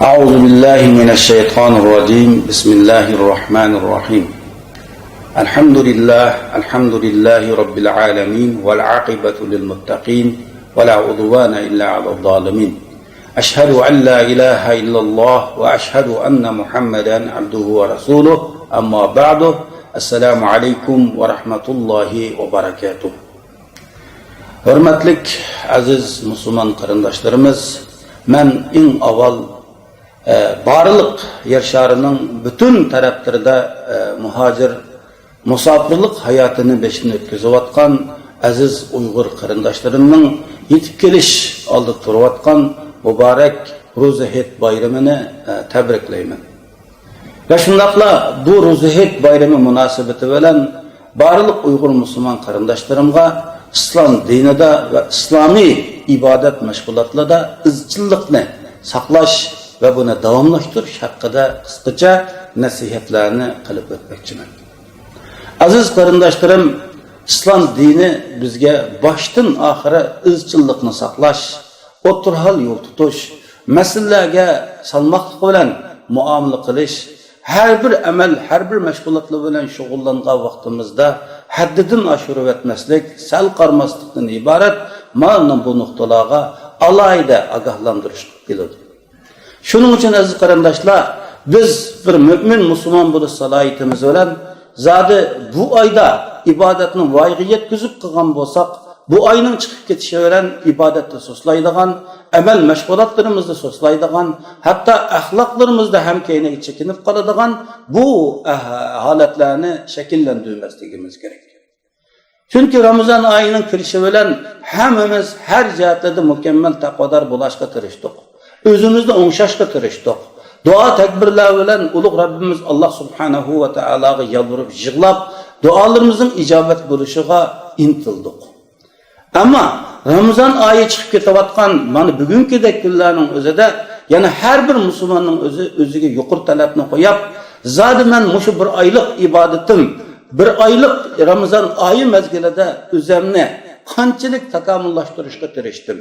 أعوذ بالله من الشيطان الرجيم. بسم الله الرحمن الرحيم. الحمد لله، الحمد لله رب العالمين، والعاقبة للمتقين، ولا عدوان إلا على الظالمين. أشهد أن لا إله إلا الله وأشهد أن محمدا عبده ورسوله. أما بعد، السلام عليكم ورحمة الله وبركاته. Hürmetlik aziz musulmon qarindoshlarimiz, men eng avval barliq yer sharining butun taraflarida muhojir musofirlik hayotini beshini o'tkazayotgan aziz Uyg'ur qarindoshlarimning yetib kelish oldida turayotgan muborak Ro'za Hit bayramini tabriklayman. Va shundoqla bu Ro'za Hit bayrami munosabati bilan barliq Uyg'ur musulmon qarindoshlarimga islom dinida va islomiy ibodat mashg'ulotlarida izchillikni saqlash va buni davomlashtirish haqida qisqacha nasihatlarni qilib o'tmoqchiman. Aziz qarindoshlarim, islom dini bizga boshdan oxiri izchillikni saqlash, o'tirhal yo'l tutish, masalalarga salmoqlik bilan muomala qilish, har bir amal, har bir mashg'ulotlar bilan shug'ullangan vaqtimizda haddidan oshirib o'tmaslik, sal qarmaslikdan iborat mana bu nuqtalarga alohida ogohlantirish qilib keladi. Shuning uchun, aziz qarindoshlar, biz bir mo'min musulmon bo'lish salohiyatimiz bilan zodi bu oyda ibodatni voyaga yetkazib qilgan bo'lsak, bu oyning chiqib ketishi bilan ibodatni soslaydigan, amal mashg'ulotlarimizni soslaydigan, hatto axloqlarimizda ham keyinga chekinib qoladigan bu holatlarni shakllantirmasligimiz kerak. Chunki Ramazon oyining kirishi bilan hammamiz har jihatlarda mukammal taqvodor bo'lishga tirishdik. O'zimizni o'ngshashga tirishdik. Duo takbirlar bilan ulug' Rabbimiz Alloh subhanahu va taologa yalvarib, yig'lab, duolarimizning ijobat bo'lishiga intildik. Ammo Ramazon oyi chiqib ketayotgan mana bugungidek kunlarning o'zida yana har bir musulmonning o'zi o'ziga yuqori talabni qo'yib, zodi man mushu bir oylik ibodatim, bir oylik Ramazon oyi mezgilida o'zimni qanchalik takomillashtirishga tirishdim,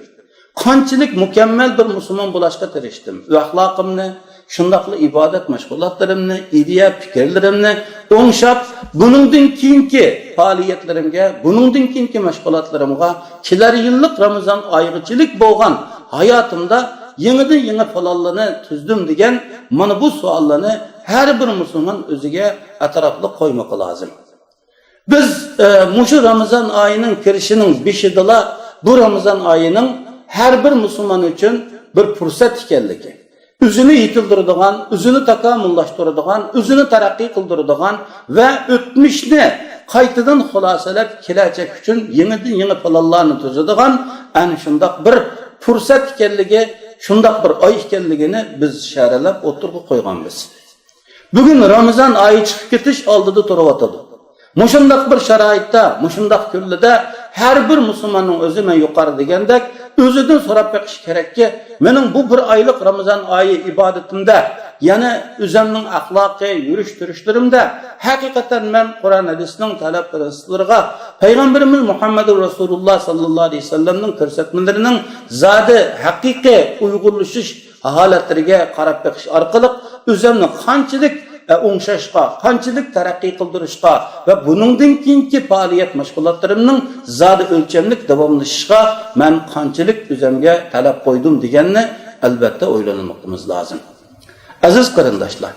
qanchalik mukammal bir musulmon bo'lishga tirishdim, axloqimni, shundoqla ibodat mashg'ulotlarimni, ideya fikrlarimni o'ngshab, buningdan keyingi faoliyatlarimga, buningdan keyingi mashg'ulotlarimga kelar yillik Ramazon oygichilik bo'lgan hayotimda yangidan yangi planlarni tuzdim degan mana bu savollarni har bir musulmon o'ziga atrofli qo'ymoqi lozim. Biz mushu Ramazon oyining kirishining beshidala bu Ramazon oyining har bir musulmon uchun bir fursat ekanligi, o'zini yetildiradigan, o'zini takomillashtiradigan, o'zini taraqqiy qildiradigan va o'tmishni qaytadan xulosalab, kelajak uchun yangidan yangi planlarni tuzadigan ana shundoq bir fursat ekanligi, shundoq bir oy ekanligini biz ishoratlab o'tirib qo'yganmiz. Bugun Ramazon oyi chiqib ketish oldida turyotidi. Mushundoq bir sharoitda, mushundoq kunlarda har bir musulmonning o'zi, men yuqori degandek, o'zidan so'rab beqish kerakki, mening bu bir oylik Ramazon oyi ibodatimda, yana o'zimning axloqiy yurish turishlarimda haqiqatan men Qur'on hadisning talab prinsiplariga, payg'ambarimiz Muhammadu Rasululloh sallallohu alayhi vasallamning ko'rsatmalarining zodi haqiqiy uyg'unlashish holatlariga qarab beqish orqali o'zimni qanchalik o'ngshashga, qanchalik taraqqiy qildirishga va buningdan keyingi faoliyat mashg'ulotlarimning zodi o'lchamlik davomlashishga man qanchalik o'zimga talab qo'ydim deganni albatta o'ylanmoqimiz lozim. Aziz qarindoshlar,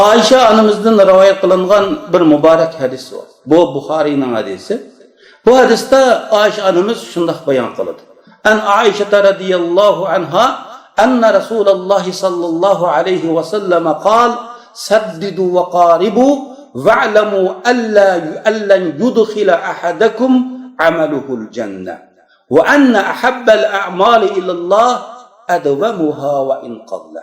Oysha onamizdan rivoyat qilingan bir muborak hadis bor. Bu Buxoriyning hadisi. Bu hadisda Oysha onamiz shundoq bayon qiladi: An Oysha radhiyallohu anha anna Rasululloh sallallohu alayhi vasallam qol: "سددوا وقاربوا واعلموا ألا أن يدخل أحدكم عمله الجنة وأن أحب الأعمال إلى الله أدومها وإن قل."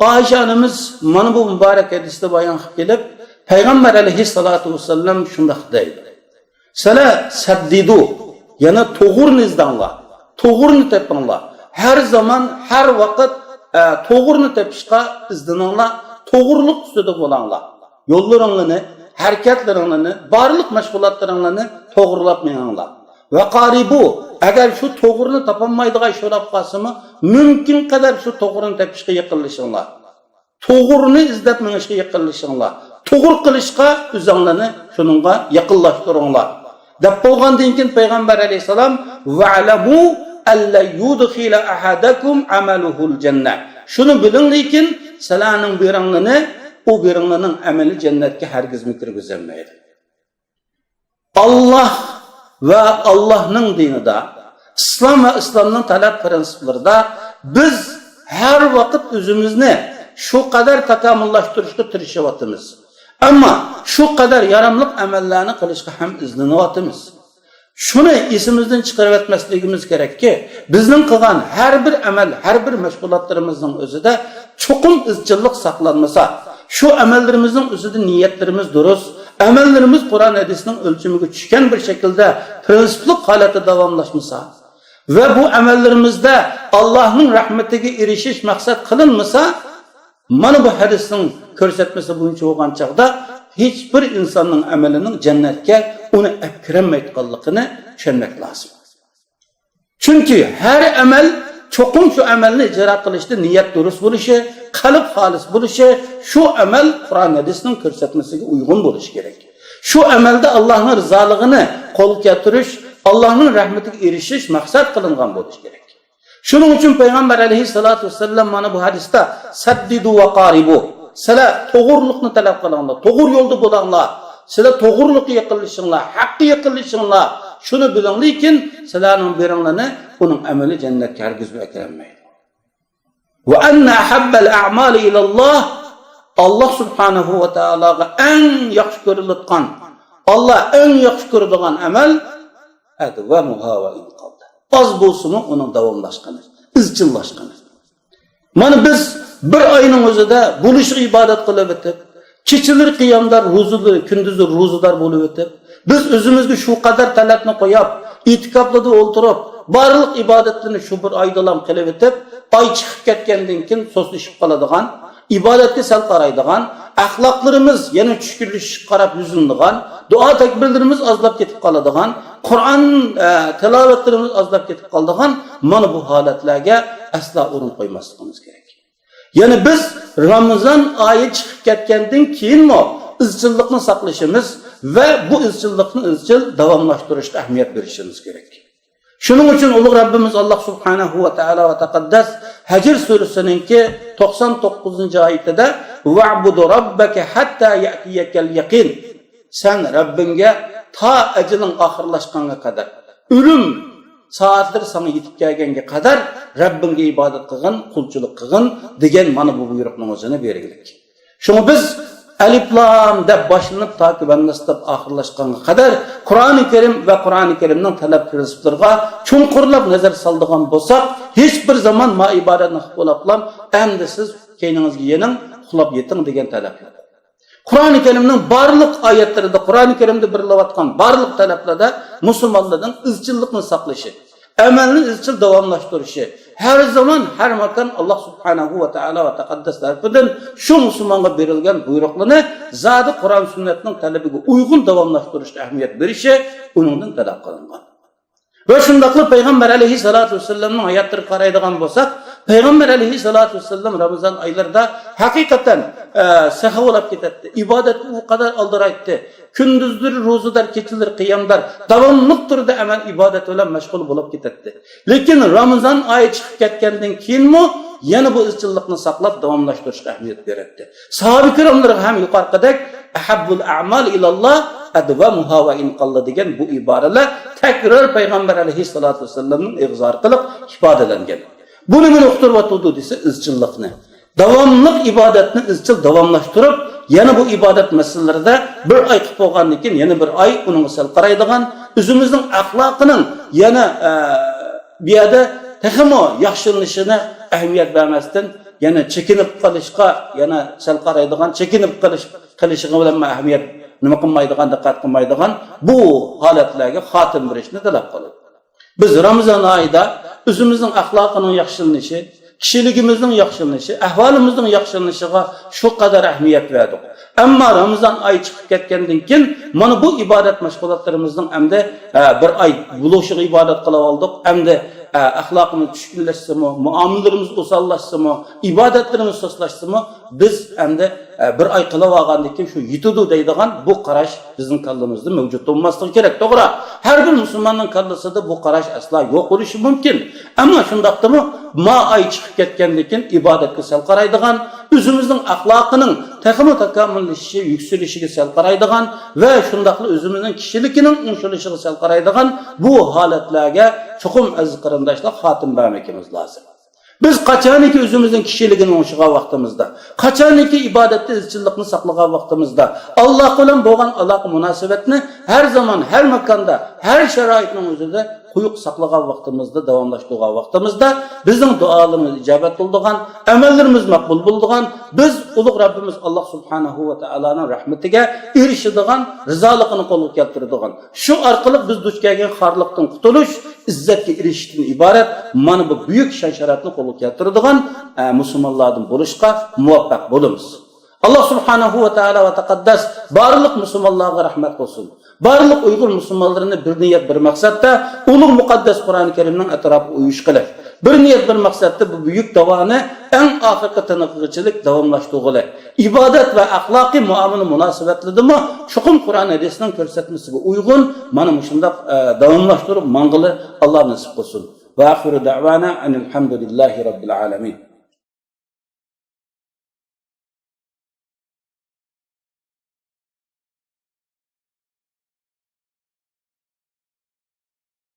Oysha onamiz mana bu muborak hadisda bayon qilib kelib, payg'ambar alayhissalotu vassalam shundoq deydi: "Sizlar saddidu, yana to'g'rini izlanglar, to'g'rini topinglar, har zamon, har vaqt to'g'rini topishga izlaninglar, to'g'riliq ustida bo'linglar, yo'llaringlarni, harakatlaringlarni, barliq mashg'ulotlaringlarni to'g'rilab mininglar." Va qaribu, agar shu to'g'rini topolmaydigan ish bo'lib qolsimi, mumkin qadar shu to'g'rini topishga yaqinlashinglar. To'g'rini izlab minishga yaqinlashinglar. To'g'ri qilishga o'zinglarni shuningga yaqinlashtiringlar. Deb bo'lgandan keyin payg'ambar alayhissalom va'lamu alla yudkhila ahadakum amaluhul janna. Shuni biling, lekin sizlarning biringlarni u biringlarning amali jannatga hargizmi kirgizolmaydi. Alloh va Allohning dinida, islom va islomning talab prinsiplarida biz har vaqt o'zimizni shu qadar takomillashtirishga tirishyapmiz. Ammo shu qadar yaramliq amallarni qilishga ham izlanyapmiz. Shuni esimizdan chiqarib o'tmasligimiz kerakki, bizning qilgan har bir amal, har bir mashg'ulotlarimizning o'zida chuqur izchillik saqlanmasa, shu amallarimizning o'zida niyatlarimiz durust, amallarimiz Qur'on hadisning o'lchamiga tushgan bir shaklda prinsipli holatda davomlashmasa va bu amallarimizda Allohning rahmatiga erishish maqsad qilinmasa, mana bu hadisning ko'rsatmasi bo'yicha bo'lgan chog'da hech bir insonning amalining jannatga uni olib kirolmayotganligini tushunmak lozim. Chunki har amal cho'qim shu amalni ijro qilishda niyat durust bo'lishi, qalb xolis bo'lishi, shu amal Qur'on hadisning ko'rsatmasiga uyg'un bo'lishi kerak. Shu amalda Allohning rizoligini qo'lga keltirish, Allohning rahmatiga erishish maqsad qilingan bo'lishi kerak. Shuning uchun payg'ambar alayhissalotu vassallam mana bu hadisda saddidu va qaribu, sizlar to'g'riliqni talab qilinglar, to'g'ri yo'lda bo'linglar, sizlar to'g'riliqqa yaqinlashinglar, haqqa yaqinlashinglar. Shuni biling, lekin sizlarning biringlarni uning amali jannatga hargiz kirolmaydi. Va anna ahabbal a'mali ilalloh, Alloh subhanahu va taologa eng yaxshi ko'rilayotgan, Alloh eng yaxshi ko'radigan amal advamuha va in qalla. Oz bo'lsinmi uning davomlashgani, izchillashgani. Mana biz bir oyning o'zida bo'lish ibodat qilib o'tib, kechalar qiyomdor, ro'zali, kunduzi ro'zador bo'lib o'tib, biz o'zimizga shu qadar talabni qo'yib, e'tikoflarda o'ltirib, barliq ibodatlarni shu bir oydalam qilib o'tib, oy chiqib ketgandan keyin so'zlashib qoladigan, ibodatga sal qaraydigan, axloqlarimiz yana tushkunlashib qarab yuziladigan, duo takbirlarimiz ozlab ketib qoladigan, Qur'on tilovatlarimiz ozlab ketib qoladigan mana bu holatlarga aslo o'rin qo'ymasligimiz kerak. Ya'ni biz Ramazon oyi chiqib ketgandan keyinmi izchillikni saqlashimiz va bu izchillikni izchil davomlashtirishga ahamiyat berishimiz kerak. Shuning uchun ulug' Rabbimiz Alloh subhanahu va taolo va taqaddas Hajr surasininki 99-oyatida va'budu robbaka hatta ya'tiyakal yaqin. Sen Rabbingga ta ajiling oxirlashganga qadar, o'lim soatlari sana yetib kelganga qadar Rabbingga ibodat qilgin, qulchilik qilgin degan mana bu buyruqning o'zini bergilik. Shuni biz alif lam deb boshlanib toki Vannas deb oxirlashganga qadar Qur'oni Karim va Qur'oni Karimning talab prinsiplariga chunqurlab nazar soldigan bo'lsak, hech bir zamon ma ibodatni qilib bo'lib, endi siz keyningizga yening, uxlab yeting degan talab yo'q. Qur'oni Karimning barliq oyatlarida, Qur'oni Karimda berilayotgan barliq talablarda musulmonlarning izchillikni saqlashi, amalni izchil davomlashtirishi, har zamon, har makon Alloh subhanahu va taolo va taqaddas tarafidan shu musulmonga berilgan buyruqlarni zodi Qur'on sunnatning talabiga uyg'un davomlashtirishga ahamiyat berishi uningdan talab qilingan. Va shundoqla payg'ambar alayhissalotu vassalamning hayotlariga qaraydigan bo'lsak, payg'ambar alayhissalotu vassalam Ramazon oylarida haqiqatan saxiy bo'lib ketadi, ibodatni u qadar oldiraydi, kunduzlar ro'zador, kechalar qiyomdor, davomli turda amal ibodat bilan mashg'ul bo'lib ketadi. Lekin Ramazon oyi chiqib ketgandan keyinmi yana bu izchillikni saqlab davomlashtirishga ahamiyat beradi. Sahoba ikromlarga ham yuqorqidek ahabbul a'mal ilalloh advamuha va in qalla degan bu iboralar takror payg'ambar alayhissalotu vassalamning ig'zi orqali ifodalangan. Bu nimani uqtiryotdi desa, izchillikni, davomli ibodatni izchil davomlashtirib, yana bu ibodat masalalarida bir oy qilib bo'lgandan keyin yana bir oy uningga sal qaraydigan, o'zimizning axloqining yana bu yerda texmo yaxshilanishini ahamiyat bermasdan, yana chekinib qolishga yana sal qaraydigan, chekinib qolish qilishiga bilan ahamiyat nima qilmaydigan, diqqat qilmaydigan bu holatlarga xotim berishni talab qiladi. Biz Ramazon oyida o'zimizning axloqining yaxshilanishi, Kişiligimizniñ yaxşılanışı, əhvalımızның yaxşılanışığa şu qadar əhəmiyyət verdik. Әмма Ramazan ayı çıxıb ketkəndən keyin mana bu ibadət məşğulatlarımızның əmdə bir ay buluşuq ibadət qılıb aldıq. Əmdə əxlaqımız düşkünləşsimi, muamələlərimiz osallaşsımı, ibadətlərimiz soslaşsımı, biz əmdə bir ay qılıb alğandan keyin şu yetidi deydigan bu qaraş bizning kallamızda mavjud olmasligi kerak. To'g'ri, har bir musulmonning kallasida bu qarash aslo yo'q bo'lishi mumkin. Ammo shundaqdimi, ma ay chiqib ketgandan keyin ibodatga sal qaraydigan, o'zimizning axloqining texmo takomillashishi, yukselishiga sal qaraydigan va shundaqla o'zimizning kishiligining o'ngshilishiga sal qaraydigan bu holatlarga chuqur aziz qarindoshlar xotim bermekimiz lozim. Biz qachoniki o'zimizning kishiligini o'ngshigan vaqtimizda, qachoniki ibodatda izchillikni saqlagan vaqtimizda, Alloh bilan bo'lgan aloqa munosabatni har zamon, har makonda, har sharoitning o'zida quyuq saqlagan vaqtimizda, davomlashtirgan vaqtimizda bizning duolarimiz ijobat bo'ldigan, amallarimiz maqbul bo'ldigan, biz ulug' Rabbimiz Alloh subhanahu va taoloning rahmatiga erishadigan, rizoligini qo'lga keltiradigan, shu orqali biz duch kelgan xorliqdan qutulish, izzatga erishishdan iborat mana bu buyuk shon sharafni qo'lga keltiradigan musulmonlardan bo'lishga muvaffaq bo'lamiz. Alloh subhanahu va taolo va taqaddas barliq musulmonlarga rahmat qilsin. Barliq Uyg'ur musulmonlarini bir niyat, bir maqsadda ulug' muqaddas Qur'oni Karimning atrofi uyush qilib, bir niyat, bir maqsadda bu buyuk davoni eng oxirgi tiniqqichilik davomlashtirg'ili. Ibodat va axloqiy muomala munosabatlarida chuqur Qur'on hadisining ko'rsatmasiga uyg'un mana shundoq davomlashtirib mang'ili Alloh nasib qilsin. Va axiru da'vana alhamdulillahi robbil alamin.